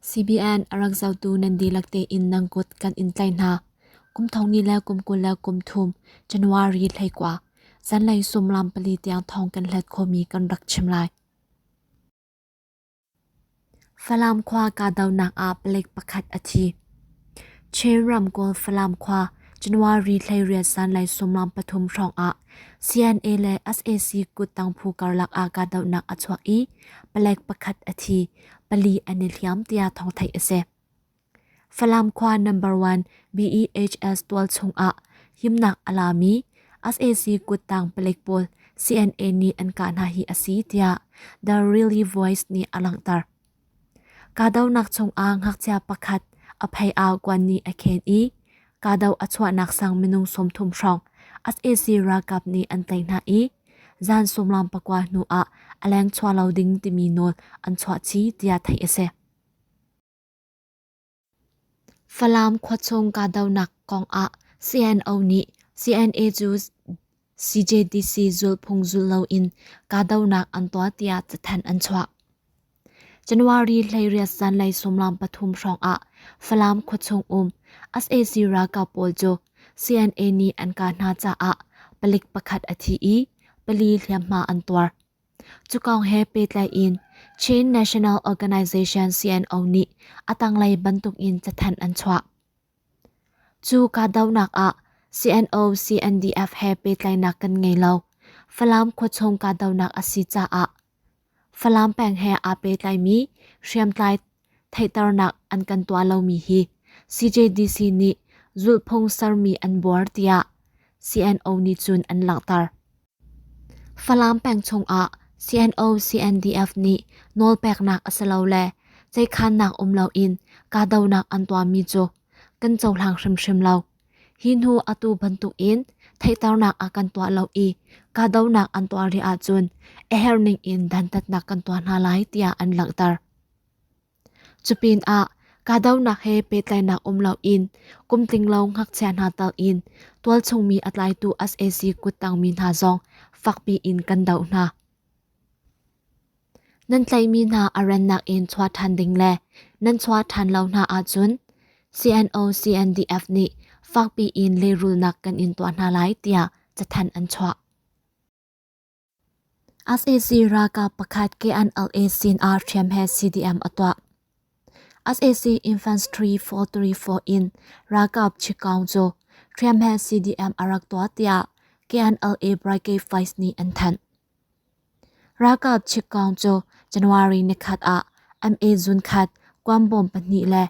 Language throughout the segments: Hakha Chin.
CBN a rak zohtu nan dihlak tein nan kut kan in tlaih hna. Kum thong ni le kum 23 January 19 zanlei suimilam 4 tiang thawng kan hlat khomi kan rak chim lai. Falam khua kahdohnak ah palek pakhat a thi. Chin ramkulh Falam khua January 18 zanlei suimilam 3 hrawng ah CNA le sac kuttang phu karlak ah kahdohnak a chuak i palek pakhat a thi, pali an i hliam tiah thawng theih a si. Falam khua number 1 BEHS tual chung ah himnak a lami sac kuttang palek pawl CNA nih an kah hna hi a si tiah The Really Voice nih a langhter. Kahdohnak chungah ngakchia pakhat a phei ah kuan nih a khen i kahdoh a chuahnak sang minung 30 hrawng sac ralkap nih an tlaih hna i zan 19 hnu ah a leng chuah lo ding timi nawl an chuah chih tiah theih a si. Falam khuachung kahdohnak kongah CNO nih CNA cu CJDC zulhphung zulh loin kahdohnak an tuah tiah cathanh an chuah. January 18 zanlei 13 hrawngah Falam khuachung um sac ralkap pawl cu CNA nih an kah hna caah palik pakhat a thi i pali hliamhma an tuar. Cu kong he pehtlai in Chin National Organization CNO nih a tanglei bantukin cathanh an chuah. Cu kahdohnak ah CNO CNDF he pehtlaihnak kan ngei lo. Falam khuachung kahdohnak a si caah Falam peng he aa pehtlaimi hriamtlai theihternak an kan tuah lomi hi CJDC nih zulhphung sermi an buar tiah CNO nih cun an langhter. Falam peng chungah CNO-CNDF nih nawlpeknak asilole ceikhannak um loin kahdohnak an tuahmi cu kan cohlang hrimhrim lo. Hi hnu atu bantukin theihternak a kan tuah lo i kahdohnak an tuah rih ahcun a herhning in dantatnak kan tuah hna lai tiah an langhter. Cupinah kahdohnak he pehtlaihnak um loin kum tlinglo ngakchia hna tal in tualchung mi a tlaitu sac kuttangmi hna zong fakpi in kan doh hna. Nan tlaihmi hna a rannak in chuah ṭhan ding le nan chuah ṭhan lo hna ahcun CNO CNDF nih fakpi in lehrulnak kan in tuah hna lai tiah cathanh an chuah. Sac ralkap pakhat KNLA sin ah hriam he CDM a tuah. Sac Infantry 434 in ralkap Chikaung cu hriam he CDM a rak tuah tiah KNLA Brigade Vice nih an thanh. Ralkap Chikaung cu January nikhat ah MA zun khat kuanbawm pahnih le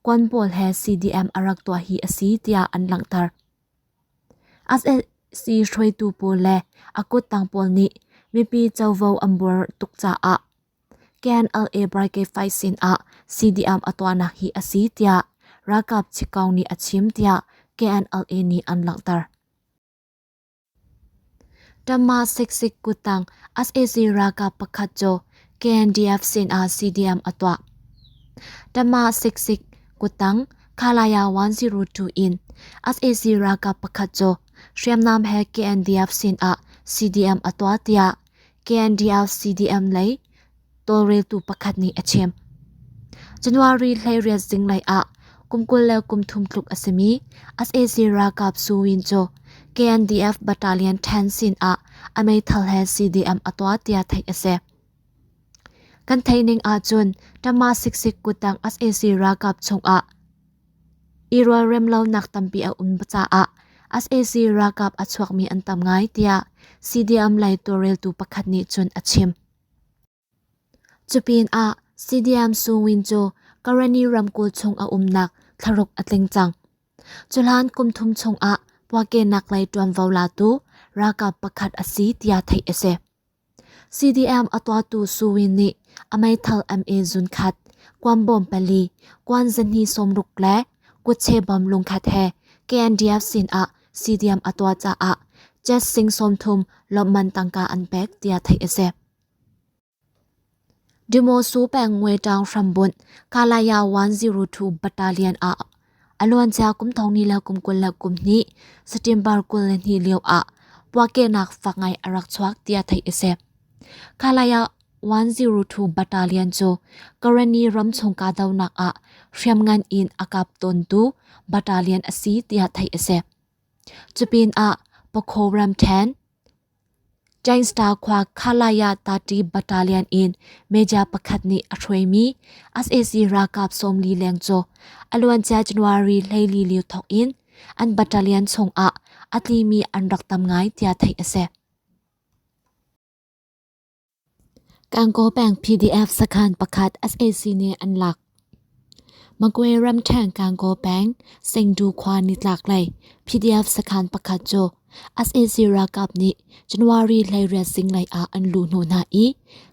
kuan pawl he CDM a rak tuah hi a si tiah an langhter. Sac hruaitu pawl le a kuttang pawl nih mipi covo an buar tuk caah KNLA Brigade 5 sin ah CDM a tuahnak hi a si tiah ralkap Chikaung nih a chim tiah KNLA nih an langhter. Tama siksik kuttang sac ralkap pakhat cu KNDF sin ah CDM a tuah. Tama siksik kuttang Khalaya 102 in sac ralkap pakhat cu hriamnam he KNDF sin ah CDM a tuah tiah KNDF CDM lei tawlreltu pakhat nih a chim. January 18 zinglei ah kum 23 tluk a simi sac ralkap Su Win cu KNDF Battalion 10 sin ah a meithal he CDM a tuah tiah theih a si. Kan theih ning ahcun Tama siksik kuttang sac ralkap chungah i rualrem lonak tampi a um caah sac ralkap a chuakmi an tam ngai tiah CDM lei tawlreltu pakhat nih cun a chim. Cupinah CDM Su Win cu Karenni ramkulh chung a umnak thlaruk a tling cang. Cuhlan kum thum chungah puahkehnak lei ṭuanvo latu ralkap pakhat a si tiah theih a si. CDM a tuahtu Su Win nih a meithal MA zun khat, kuanbawm pali, kuan zahnih sawmruk le kutche bom lungkhat he KNDF sinah CDM a tuah caah jet sing 30 lawmhman tangka an pek tiah theih a si. Dimosu peng Ngwe-ṭaung hrambunh Kalaya 102 Battalion ah a luancia kum thong ni le kum 22 September 22 lio ah puahkehnak fak ngai a rak chuak tiah theih a si. Kalaya 102 Battalion cu Karenni ramchung kahdohnak ah hriamngan in a kap tawntu battalion a si tiah theih a si. Cupinah Pakho ramṭhen Chainstar khua Khalaya Tati Battalion in Major pakhat nih a hruaimi sac ralkap 40 leng cu a luancia January 14 lio thawk in an battalion chungah a tlimi an rak tam ngai tiah theih a si. Gangaw peng PDF sakhan pakhat sac nih an lak. Magwe ramṭhen Gangaw peng Sengdu khua nitlaklei PDF sakhan pakhat cu sac ralkap nih January 18 zinglei ah an luhhnawh hna i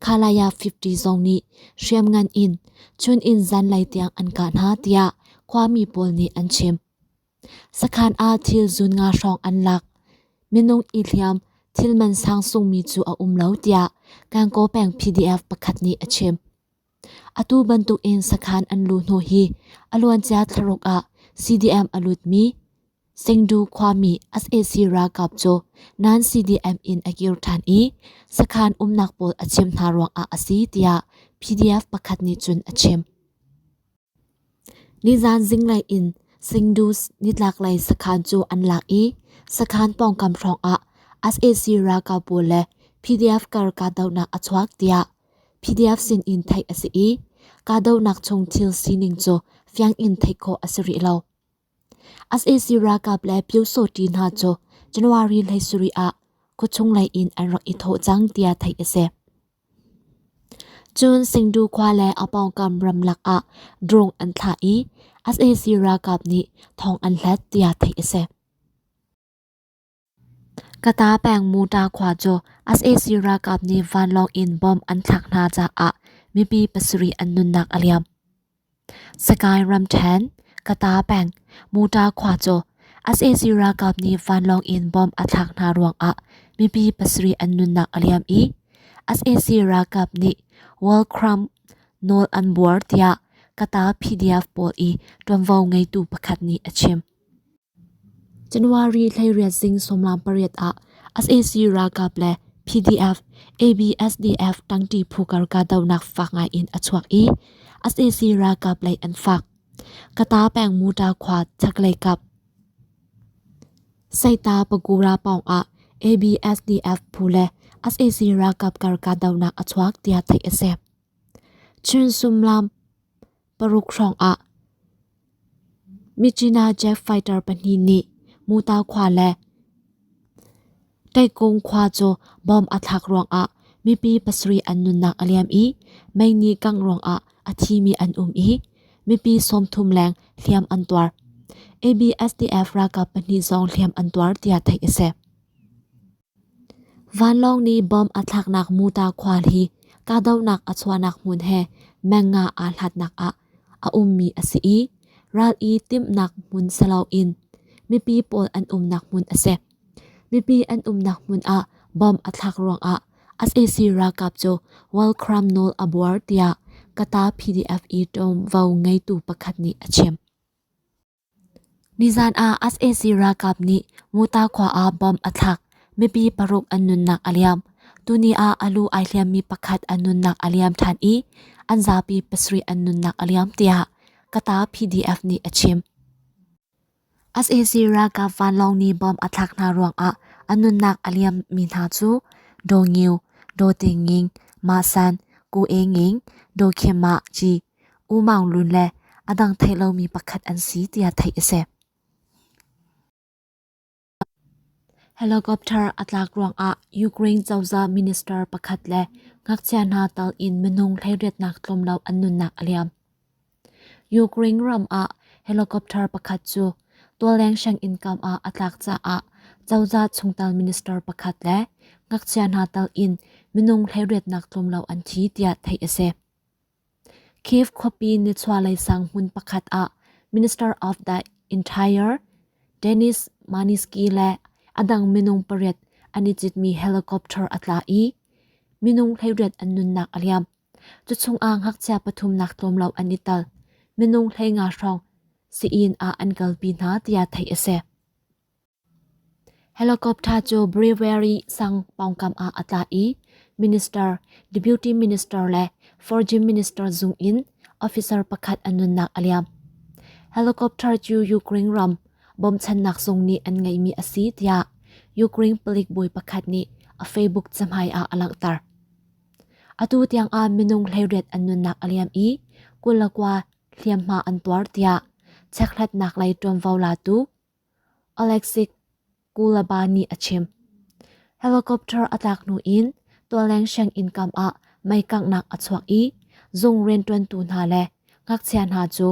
Khalaya 50 zong nih hriamngan in chun in zanlei tiang an kah hna tiah khuami pawl nih an chim. Sakhan ah thil zun nga hrawng an lak. Minung i hliam thil man sang sungmi cu a um lo tiah Gangaw peng PDF pakhat nih a chim. Atu bantuk in sakhan an luh hnu hi a luancia thlaruk ah CDM a lutmi Sengdu khuami sac ralkap cu nan CDM in a kir ṭhan i sakhan umnak pawl a chim hna ruangah a si tiah PDF pakhat nih cun a chim. Nizaan zinglei in Singdus nitlaklei sakhan cu an lak i sakhan pawngkam hrawngah sac ralkap pawl le PDF kar kahdohnak a chuak tiah PDF sinin theih a si i kahdohnak chung thil sining cu fiang in theih khawh a si rih lo. Sac ralkap le Pyusawhti hna cu January 17 ah khuachung lei in an rak i thawh cang tiah theih a si. Cun Singdu khua le a pawngkam ramlak ah drone an thlah i sac ralkap nih thawng an hlat tiah theih a si. Kata peng Muta khua cu sac ralkap nih vanlawng in bomb an thlak hna caah mipi pasarih an nunnak a liam. Sagaing ramṭhen, Kata peng, Muta khua cu sac ralkap nih vanlawng in bomb a thlak hna ruangah mipi pasarih an nunnak a liam i sac ralkap nih World nawl an buar tiah Kata PDF pawl i ṭuanvo ngeitu pakhat nih a chim. January 18 zing 18 ah sac ralkap le PDF, ABSDF ṭangṭi phu kar kahdohnak fak ngai in a chuak i sac ralkap lei an fak. Kata peng Muta khua chaklei kap Saita Pagura pawng ah ABSDF phu le sac ralkap kar kahdohnak a chuak tiah theih a si. Chun sumlam paruk hrawng ah Myitkyina jet fighter pahnih nih Muta khua le Taikung khua cu bomb a thlak ruangah mipi pasarih an nunnak a liam i mei nih kangh ruangah a thimi an um i mipi 30 leng hliam an tuar. ABSDF ralkap pahnih zong hliam an tuar tiah theih a si. Vanlawng nih bomb a thlaknak Muta khua hi kahdohnak a chuahnak hmun he meng nga aa hlatnak ah a ummi a si i ral i timhnak hmun si loin mipi pawl an umnak hmun a si. Mipi an umnak hmun ah bomb a thlak ruangah sac ralkap cu Walkram nawl a buar tiah Kata PDF i ṭuanvo ngeitu pakhat nih a chim. Nizan ah sac ralkap nih Muta khua ah bomb a thlak. Mipi paruk an nunnak a liam. Tuni ah a lu ai hliammi pakhat a nunnak a liam ṭhan i an zapi pasarih an nunnak a liam tiah Kata PDF nih a chim. Sac ralkap vanlawng nih bomb a thlak hna ruangah a nunnak a liammi hna cu Daw Ngio, Daw Ting Nging, Ma San, Ku E Nging, Daw Khin Ma Gyi, U Maung Lun le a dang theih lomi pakhat an si tiah theih a si. Helicopter a tlak ruangah Ukraine cozah minister pakhat le ngakchia hna tal in minung hleiriatnak tlawm lo an nunnak a liam. Ukraine ram ah helicopter pakhat cu tualleng sianginn kam ah a tlak caah cozah chungtel minister pakhat le ngakchia hna tal in minung hleiriatnak tlawm lo an thi tiah theih a si. Kyiv khuapi nichuahlei sang hmun pakhat ah Minister of the Interior Denis Maniski le a dang minung pariat an i citmi helicopter a tla i minung 18 an nunnak a liam. Cu chungah ngakchia pathumnak tlawm lo an i tel. Minung 15 hrawng sii-inn ah an kalpi hna tiah theih a si. Helicopter cu Brewery sang pawngkam ah a tla i Minister, Deputy Minister le Foreign Minister zung in officer pakhat a nunnak a liam. Helicopter cu Ukraine ram bawmchannak zung nih an ngeihmi a si tiah Ukraine palik bawi pakhat nih a Facebook cahmai ah a langhter. Atu tiang ah minung 18 an nunnak a liam i 29 hliamhma an tuar tiah chekhlatnak lei ṭuanvo latu Oleksiy Kuleba nih a chim. Helicopter a tlak hnu in tualleng sianginn kam ah mei kanghnak a chuak i zung rianṭuantu hna le ngakchia hna cu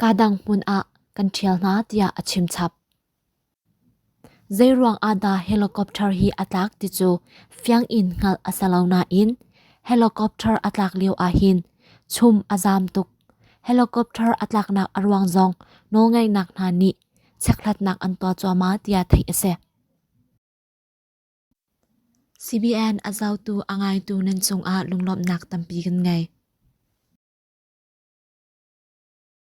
kadang hmun ah kan ṭhial hna tiah a chim chap. Zeiruang ah dah helicopter hi a tlak ti cu fiang in hngalh a si lo nain helicopter a tlak lio ahhin chum a zaam tuk. Helicopter a tlaknak a ruang zong nawlngeihnak hna nih chekhlatnak an tuah cuahmah tiah theih a si. CBN a zohtu a ngaitu nan cungah lunglawmhnak tampi kan ngei.